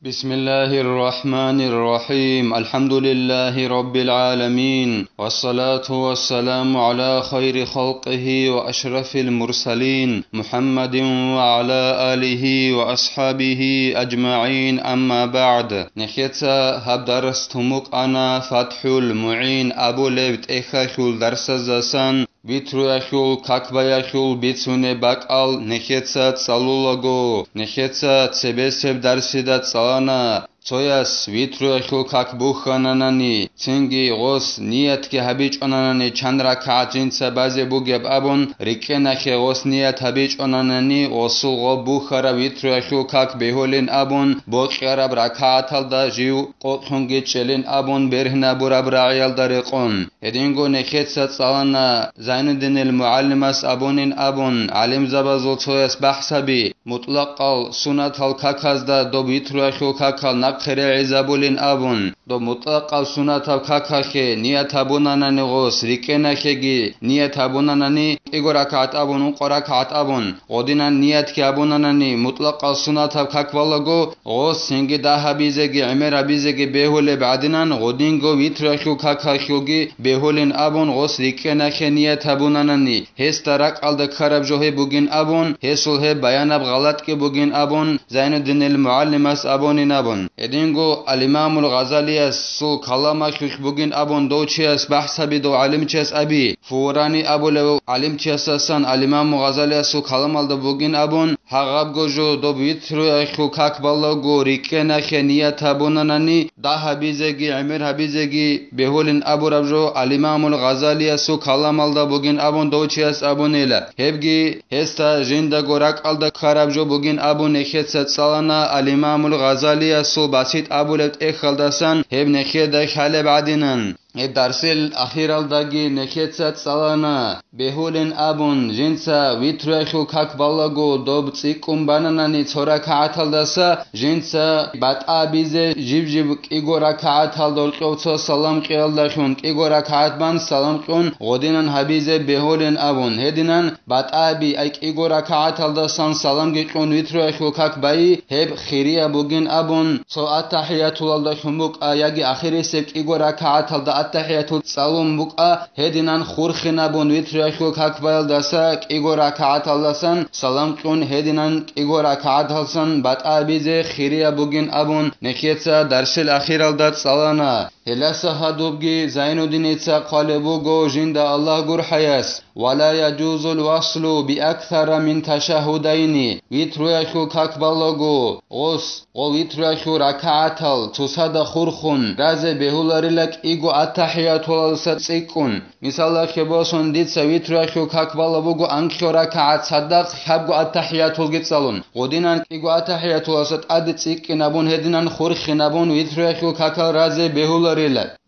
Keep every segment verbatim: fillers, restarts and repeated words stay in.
بسم الله الرحمن الرحيم. الحمد لله رب العالمين. والصلاة والسلام على خير خلقه وأشرف المرسلين محمد وعلى آله وأصحابه أجمعين. أما بعد. Нехеца гьаб дарс тумукъана ФатхӀул МугӀин абулеб тӀехьалъул дарсаздасан. Витруяхъул какбаяхъул бицунеб бакӀал нехеца цӀалулаго, нехеца цебесеб дарсида цӀалана, цояс витруяхъул как бухьананани, цинги гъос ниятги гьабичӀонанани чан ракагӀат жинца базе бугеб абун, рикӀкӀенахъе гъос ният гьабичӀонанани, гъосул гъоб бухьараб витруяхъул как бегьулин абун, бокьараб ракагӀаталда жив къокълъунги чӀелин абун бергьинабураб рагӀиялда рекъон. Гьединго нехеца цӀалана Зайнуддинил мугӀалимас абунин абун, гӀалимзабазул цояс бахӀсаби, мутӀлакъал сунатал каказда доб витруяхъул какал нахъе регӀизабулин абун, доб мутӀлакъал сунатаб какахъе ният гьабунанани гъос, рикӀкӀенахъеги ният гьабунанани кӀиго ракагӀат абун, ункъо ракагӀат абун, гъодинан ниятги гьабунанани мутӀлакъал сунатаб как балаго, гъос цинги дагь гьабизеги гӀемер гьабизеги бегьулеб гӀадинан гъодинго витруяхъул какахъулги бегьулин абун гъос рикӀкӀенахъе ният гьабунанани, гьесда ракӀалда ккараб жо гьеб бугин абун, гьесул гьеб баянаб гъалатӀги бугин абун, Зайнуддинил мугӀалимас абунин абун. Гьединго Алимамул Гъазалиясул каламалъулъ бугин абун дов чияс бахӀсаби дов гӀалимчияс аби, Фурани абулев гӀалимчиясасан Алимамул Гъазалиясул каламалда бугин абун, гьагъабго жо доб витруяхъул как балаго рикӀкӀенахъе ният гьабунанани, дагь гьабизеги гӀемер гьабизеги бегьулин абураб жо Алимамул Гъазалиясул каламалда бугин абун дов чияс абунила. Гьебги гьесда жиндаго ракӀалда ккараб жо бугин абун нехеца цӀалана Алимамул Гъазалиясул БаситӀ абулеб тӀехьалдасан гьеб нехеда хьалеб гӀадинан. Гьеб дарсил ахиралдаги нехеца цӀалана, бегьулин абун, жинца витруяхъул как балаго доб цӀикӀкӀун бананани цо ракагӀаталдаса, жинца батӀа бизе жиб-жиб кӀиго ракагӀатал доркьов цо салам кьеялдалъун кӀиго ракагӀат бан салам кьун гъодинан гьабизе бегьулин абун, гьединан батӀаби, ай кӀиго ракагӀаталдасан саламги кьун витруяхъул как байи, гьеб хирияб бугин абун, цо аттахӀиятулалда лъун букӀа яги ахирисеб кӀиго ракагӀаталда аттахӀиятул цӀалун букӀа, гьединан хурхинабун витруяхъул как баялдаса кӀиго ракагӀаталдасан салам кьун гьединан кӀиго ракагӀаталсан батӀа бизе хирияб бугин абун, нехеца дарсил ахиралда цӀалана. Гьеласа гьадубги Зайнуддиница хъвалеб буго жинда Аллагь гурхӀаяс: «Ва ла яжузул васлу би аксара мин ташагьудайни», витруяхъул как балаго, гъос, гъо витруяхъул ракагӀатал цоцазда хурхун разе бегьуларила кӀиго аттахӀиятулалса цӀикӀкӀун. Мисалалъе босун, дица витруяхъул как бала буго анкьго ракагӀат цадахъ лъабго аттахӀиятулги цӀалун. Гъодинан кӀиго аттахӀиятуласа тӀаде цӀикӀкӀинабун гьединан хурхинабун витруяхъул какал разе бегьуларила.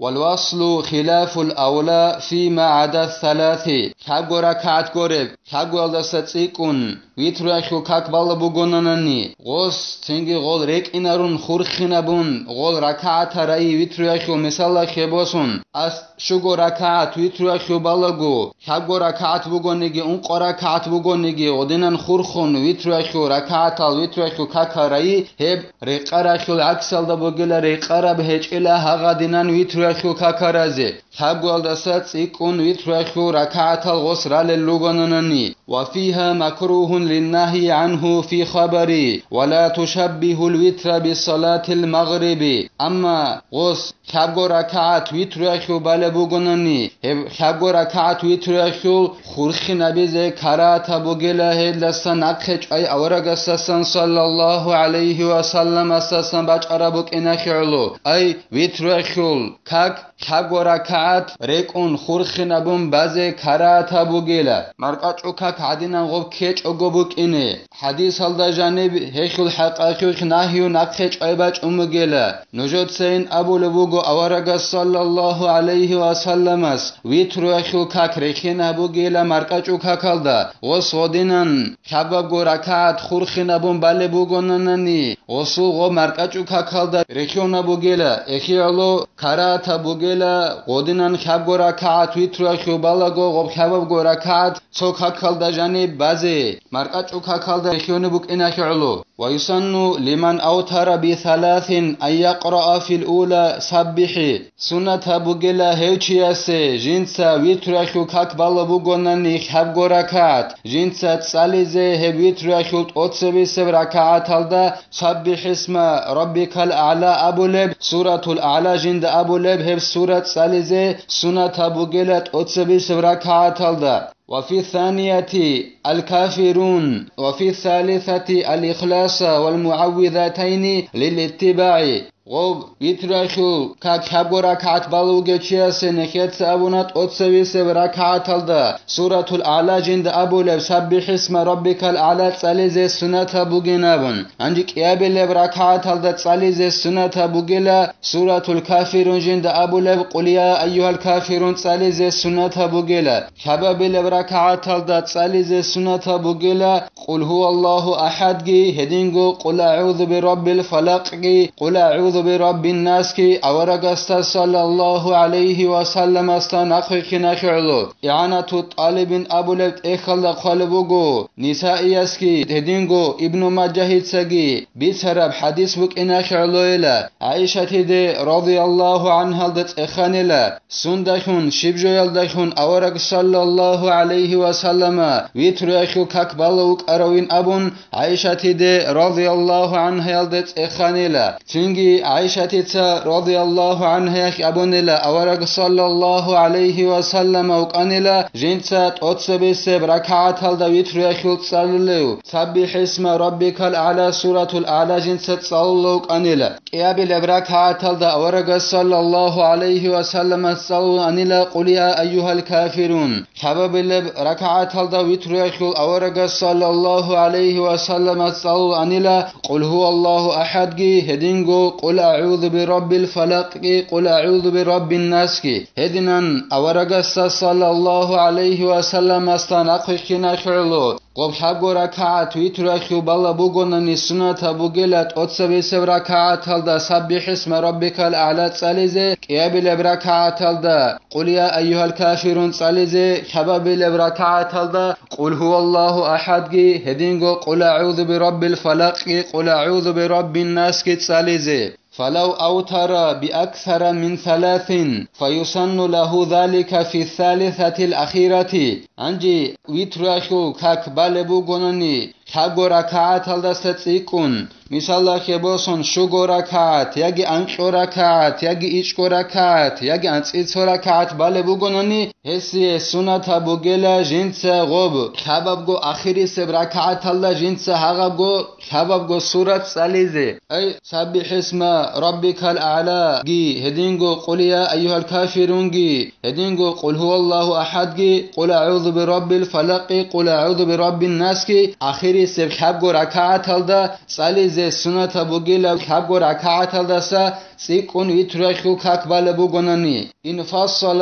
Вал васлу хилафул авла фима гӀада саласи. Лъабго ракагӀат гореб, лъабгоялдаса цӀикӀкӀун, витруяхъул как бала бугонанани, гъос цинги гъол рекӀинарун хурхинабун, гъол ракагӀата райи витруяхъул мисалалъе босун, ас щуго ракагӀат витруяхъул балаго, лъабго ракагӀат бугониги, ункъо ракагӀат бугониги, гъодинан хурхун витруяхъул ракагӀатал витруяхъул какал райи, гьеб рекъарахъул гӀаксалда бугила, рекъараб гьечӀила гьагъадинан витруяхъул какал разе. Лъабгоялдаса цӀикӀкӀун витруяхъул ракагӀатал гъос ралел ругонанани, ва фиха макругьун линнагьи гӀанху фи хабари, ва ла тушаббихьул витра бисалатил магъриби. Амма гъос лъабго ракагӀат витруяхъул балеб бугонани, гьеб лъабго ракагӀат витруяхъул хурхинабизе карагьатаб бугила, гьелдаса нахъе чӀвай аварагасдасан саллаллагьу гӀалайгьи ва салламасдасан бачӀараб букӀиналъе гӀоло. Ай, витруяхъул как лъабго ракагӀат рекӀун хурхинабун базе карагьатаб бугила, маркӀачӀул как гӀадинан гъоб ккечӀого букӀине. ХӀадисалда жаниб гьелъул хӀакъалъулъ нагью нахъе чӀвай бачӀун бугила. Нужецайин абулеб буго аварагас саллаллагьу гӀалайгьи ва салламас, витруяхъул как рехьен гьабугила маркӀачӀул какалда, гъос гъодинан лъабабго ракагӀат хурхинабун балеб бугонанани, гъосул гъо маркӀачӀул какалда рехьона бугела, эхияло карагьатаб бугела, гъодинан лъабго ракагӀат витруяхъул балаго гъоб лъабабго ракагӀат цо какалда жаниб базе, маркӀачӀул какалда рихьунеб букӀинахи гӀоло. Ва юсанну лиман автара би саласин ан якъраа фил ула саббихӀи. Суннатаб бугела гьев чиясе, жинца витрухъул как балеб бугонани хӀабго ракагӀат, жинца цӀализе гьеб витрухъул тӀоцебесеб ракагӀаталда «Саббихь исма раббикал а'ла» абулеб, «Суратул а'ла» жинда абулеб гьеб сура цӀализе суннатаб бугела тӀоцебесеб ракагӀаталда. Ва фи санияти аль-кафирун, ва фи салисати аль-ихласа вал мугӀаввизатайни лил-иттибагӀи. Гъоб витрухъул как хӀабго ракагӀат балугев чиясе нехеца абуна тӀоцевисеб ракагӀаталда суратул а'ла жинда абулеб «Саббихь исма раббикал а'ла» цӀализе суннатаб бугин абун. Гьанже кӀиабилеб ракагӀаталда цӀализе суннатаб бугела суратул кафирун жинда абулеб «Къул я айюгьал кафирун» цӀализе суннатаб бугела. Хабабилеб ракагӀаталда цӀализе суннатаб бугела «Къул гьуваллагьу ахӀадги», гьединго «Къул агӀузу бираббил фалакъги», «Къул агӀузу бираббин насги», аварагасда саллаллагьу гӀалайгьи ва салламасда нахъвихьинахи гӀоло. ИгӀанату тӀалибин абулеб тӀехьалда хъвалеб буго Нисаиясги, гьединго Ибну Мажагьицаги бицараб хӀадис букӀинахи гӀолойила. ГӀайшатиде радияллагьу гӀангьалда цӀеханила. Сундахун, щиб жоялдахун авараг саллаллагьу гӀалайгьи ва саллама витрухъул как бала вукӀаравин абун, ГӀайшатиде радияллагьу гӀангьаялда цӀеханила. Цинги ГӀайшатица радияллагьу гӀангьаялъ абунила, авараг саллаллагьу гӀалайгьи ва саллама вукӀанила жинца тӀоцебесеб ракагӀаталда витрухъул цӀалулев, «Саббихь исма раббикал а'ла» суратул а'ла жинца цӀалулев вукӀанила. КӀиабилеб ракагӀаталда аварагас саллаллагьу гӀалайгьи ва салламас цӀалуланила «Къул я айюгьал кафирун». Хабабилеб ракагӀаталда витрухъул аварагас саллаллагьу гӀалайгьи ва салламас цӀалуланила «Къул гьуваллагьу ахӀадги», гьединго «Къул агӀузу бираббил фалакъги», «Къул агӀузу бираббин насги». Гьединан аварагасда саллаллагьу гӀалайгьи ва салламасда нахъвихьинахи гӀоло. Гъоб хӀабго ракагӀат витрухъул бала бугонани суннатаб бугела тӀоцебесеб ракагӀаталда «Саббихь исма раббикал а'ла» цӀализе, кӀиабилеб ракагӀаталда «Къул я айюгьал кафирун» цӀализе, хабабилеб ракагӀаталда «Къул гьуваллагьу ахӀадги», гьединго «Къул агӀузу бираббил фалакъги», «Къул агӀузу бираббин насги» цӀализе. فلو أوتر بأكثر من ثلاث فيسن له ذلك في الثالثة الأخيرة. Гьанже витрухъул как балеб бугонани, хӀабго ракагӀаталдаса цӀикӀкӀун, мисалалъе босун, щуго ракагӀат, яги анкьго ракагӀат, яги ичӀго ракагӀат, яги анцӀила цо ракагӀат балеб бугонани, гьесие суннатаб бугела жинца гъоб хӀабабго ахирисеб ракагӀаталда жинца гьагъабго хӀабабго сурат цӀализе. Ай, «Саббихь исма раббикал а'лаги», гьединго «Къул я айюгьал кафирунги», гьединго «Къул гьуваллагьу ахӀадги», «Къул агӀузу бираббил фалакъи», «Къул агӀузу бираббин насги», ахирисеб хӀабго ракагӀаталда цӀализе суннатаб бугила хӀабго ракагӀаталдаса цӀикӀкӀун витрухъул как балеб бугонани. إن فصل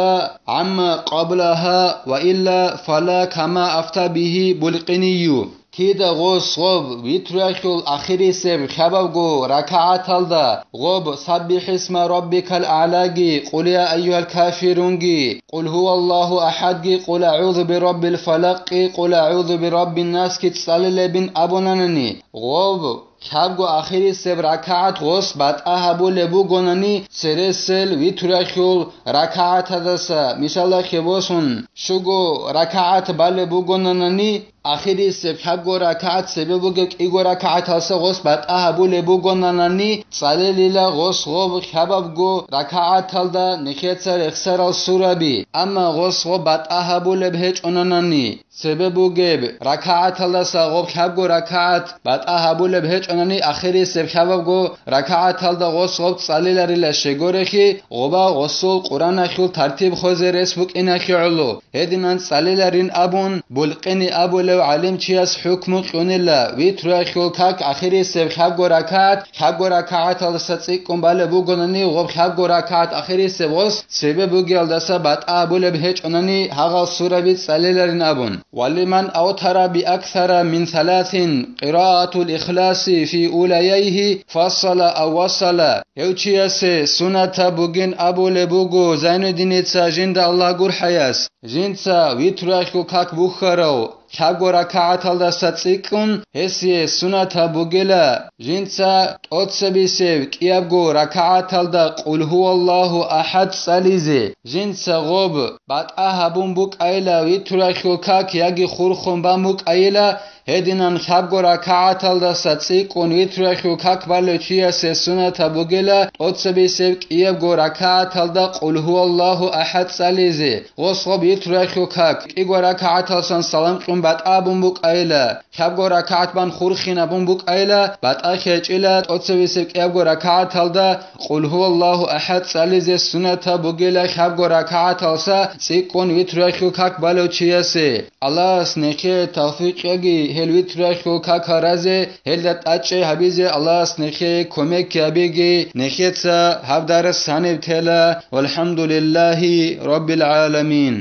عما قبلها وإلا فلا كما أفتى به بلقيني. Кида гъос гъоб витрухъул ахирисеб хӀабабго ракагӀаталда гъоб «Саббихь исма раббикал а'лаги», «Къул я айюгьал кафирунги», «Къул гьуваллагьу ахӀадги», «Къул агӀузу бираббил фалакъи», «Къул агӀузу бираббин насги» цӀалилебин абунанани, гъоб хӀабго ахирисеб ракагӀат гъос батӀа гьабулеб бугонани цересел витрухъул ракагӀатаздаса, мисалалъе босун, щуго ракагӀат балеб бугонанани, ахирисеб хӀабго ракагӀат цебе бугеб кӀиго ракагӀаталдаса гъос батӀа гьабулеб бугонанани, цӀалелила гъос гъоб хӀабабго ракагӀаталда нехеца рехсарал сураби, амма гъос гъоб батӀа гьабулеб гьечӀонанани, цебе бугеб ракагӀаталдаса гъоб хӀабго ракагӀат батӀа гьабулеб гьечӀонани, ахирисеб хӀабабго ракагӀаталда гъос гъоб цӀалиларила щегорехи, гъоба гъосул Къуранахул тартиб хвезе рес букӀинахи гӀоло. Гьединан цӀалиларин абун, Булкъини абулев гӀалимчияс хӀукму кьунила, витрухъул как ахирисеб хӀабго ракагӀат, хӀабго ракагӀаталдаса цӀикӀкӀун балеб бугонани гъоб хӀабго ракагӀат ахирисеб гъос цебе бугелдаса батӀа гьабулеб гьечӀонани гьагъал сураби цӀалиларин абун. ولمن أوتر بأكثر من ثلاث قراءة الإخلاص في أولييه فصل أو وصل. Гьев чиясе суннатаб бугин абулеб буго Зайнуддиница, жинда Аллагь гурхӀаяс, жинца витрухъул как бухьарав лъабго ракагӀаталдаса цӀикӀкӀун гьесие сунатаб бугила жинца тӀоцебесеб кӀиябго ракагӀаталда Къул гьуваллагьу ахӀад цӀализе. Жинца гъоб батӀа гьабун букӀайила витру рахьул как яги хурхун бан букӀайила, гьединан лъабго ракагӀаталдаса цӀикӀкӀун витру рахьул как балев чиясе сунатаб бугила тӀоцебесеб кӀиябго ракагӀаталда Къул гьуваллагьу ахӀад цӀализе. Гъос гъоб витру рахьул как кӀиго ракагӀаталсан салам кьун батӀа гьабун букӀайила, лъабго ракагӀат бан хурхин абун букӀайила, батӀа хечӀила тӀоцебесеб кӀиябго ракагӀаталда Къул гьуваллагьу ахӀад цӀализе сунатаб бугила лъабго ракагӀаталса цӀикӀкӀун витру рахьул как балев чиясе. Аллагьас нехее тавфикъ яги гьел витру рахьул как гьаразе, гьелда тӀачӀи гьабизе Аллагьас нехее кумек гьабиги. Нехеца гьаб дарс гьаниб тела. Валхамдулиллагьи раббил гӀаламин.